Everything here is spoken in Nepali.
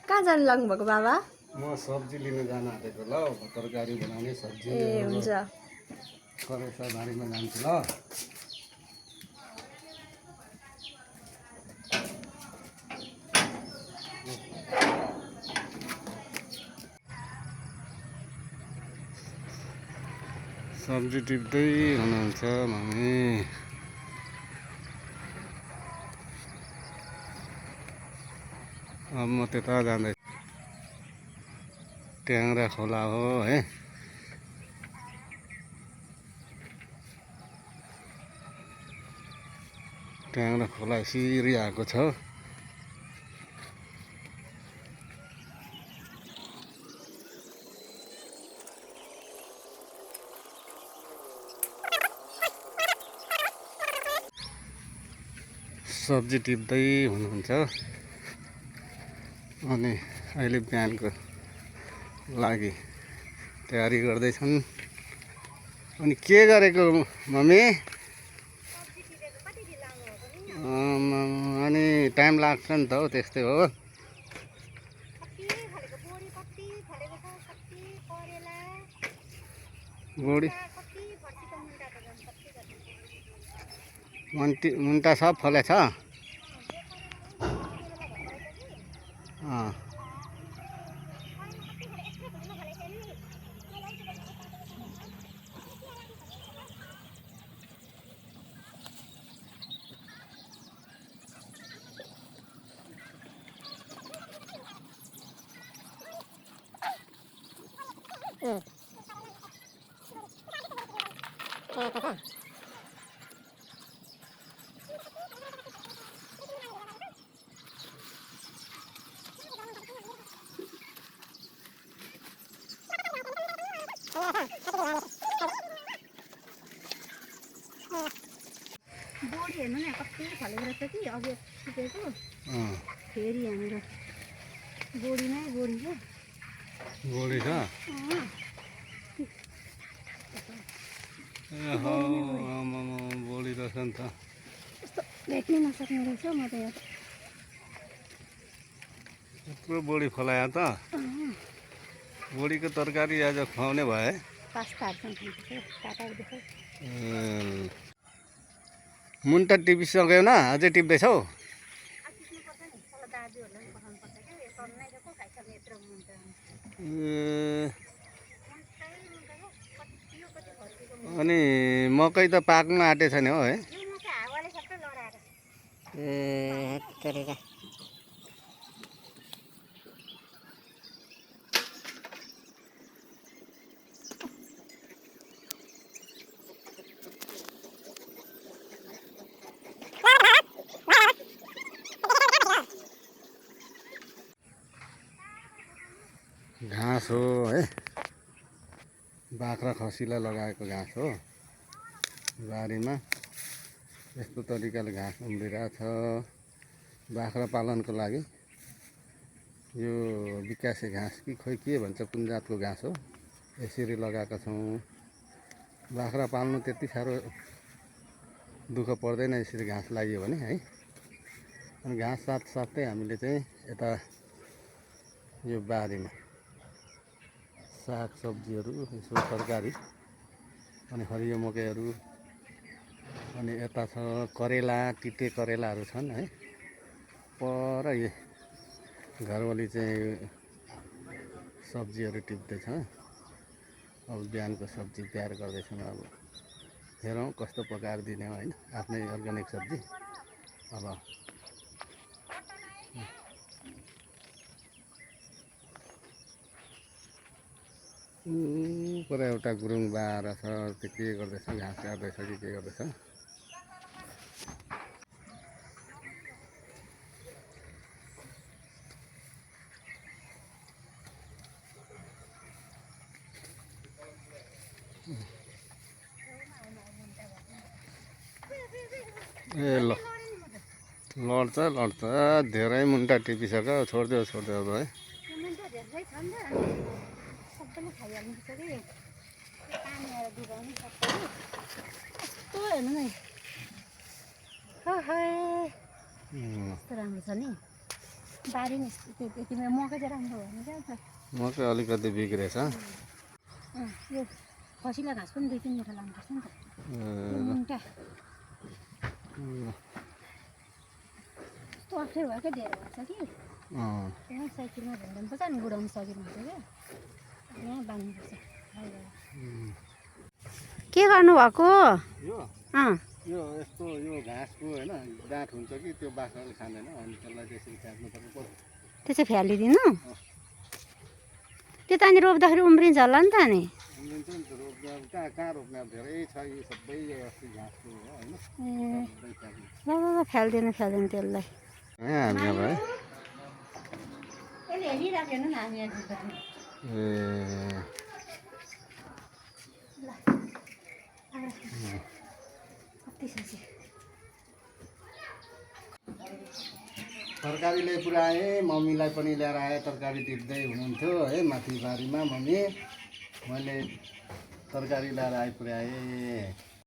कहाँ जानु लाग्नुभएको बाबा? म सब्जी लिन जान आँटेको ल, तरकारी बनाउने सब्जी ए हुन्छ। करेसा बारीमा जान्छु ल। सब्जी टिप्दै हुनुहुन्छ मम्मी। अब म त्यता जाँदै, ट्याङ्रा खोला हो है। ट्याङ्रा खोला सिरी आएको छ। सब्जी टिप्दै हुनुहुन्छ अनि अहिले बिहानको लागि तयारी गर्दैछन्। अनि के गरेको मम्मी? अनि टाइम लाग्छ नि त हौ, त्यस्तै हो। बोडी मुन्टा सब फलेछ। बोडी हेर्नु न कति फलेको रहेछ कि अघि टिपेको। फेरि यहाँनिर बोडीमै बोडी छ। बोडी छ। बोडी रहेछ नि त। यस्तो भेट्नै नसक्ने रहेछ म त यहाँ। यत्रो बोडी फलायो त। बोडीको तरकारी आज खुवाउने भए। मुन्टा टिपिसक्यौ न? अझै टिप्दैछौ? अनि मकै त पाक्न आँटेछ नि हो है? घाँस हो है, बाख्रा खसीलाई लगाएको घाँस हो। बारीमा यस्तो तरिकाले घाँस उम्रिरहेछ। बाख्रा पालनको लागि यो विकासे घाँस कि खोइ के भन्छ, कुन जातको घाँस हो, यसरी लगाएका छौँ। बाख्रा पाल्नु त्यति साह्रो दुःख पर्दैन यसरी घाँस लाग्यो भने है। अनि घाँस साथसाथै हामीले चाहिँ यता यो बारीमा साग सब्जीहरू, यसो तरकारी, अनि हरियो मकैहरू, अनि यता छ करेला, तिते करेलाहरू छन् है। पर यो घरवाली चाहिँ सब्जीहरू टिप्दैछ। अब बिहानको सब्जी तयार गर्दैछौँ। अब हेरौँ कस्तो पकाएर दिने हो होइन, आफ्नै अर्ग्यानिक सब्जी। अब पर एउटा गुरुङ बाएर छ, त्यो के गर्दैछ, घाँस काट्दैछ कि के गर्दैछ। ए ल, लड्छ धेरै मुन्टा टिपिसक्यो। छोडिदेऊ अब है। यस्तो हेर्नु न, कस्तो राम्रो छ नि। बारी नि त्यतिमा मकै चाहिँ राम्रो भयो नि क्या त। मकै अलिकति बिग्रेछ। यो खसीला घाँस पनि 2-3 मुठा लानुपर्छ नि त। यो मुन्टा यस्तो अप्ठ्यारो भयो क्या, धेरै भएको छ कि। यहाँ साइकलमा झन्डा पनि नि गुडाउनु सकिनु हुन्छ क्या, यहाँ बाँध्नुपर्छ। के गर्नुभएको? यो यस्तो यो घाँसको होइन गाँठ हुन्छ कि त्यो बाख्राले खाँदैन, अनि त्यसलाई त्यसरी काट्नुपर्छ। त्यसै फ्यालिदिनु? त्यो त अनि रोप्दाखेरि उम्रिन्छ होला नि त नि। उम्रिन्छ नि त, रोप्दा कहाँ रोप्ने, अब धेरै छ यो सबै यो अस्ति घाँसको हो होइन। ल फ्याल्दिनु त्यसलाई। हामी अब है यसले हेरिरहेको हेर्नु न, हामी यहाँ तरकारी ल्याइ पुऱ्याएँ, मम्मीलाई पनि ल्याएर आएँ। तरकारी टिप्दै हुनुहुन्थ्यो है माथि बारीमा मम्मी। मैले तरकारी ल्याएर आइपुऱ्याएँ।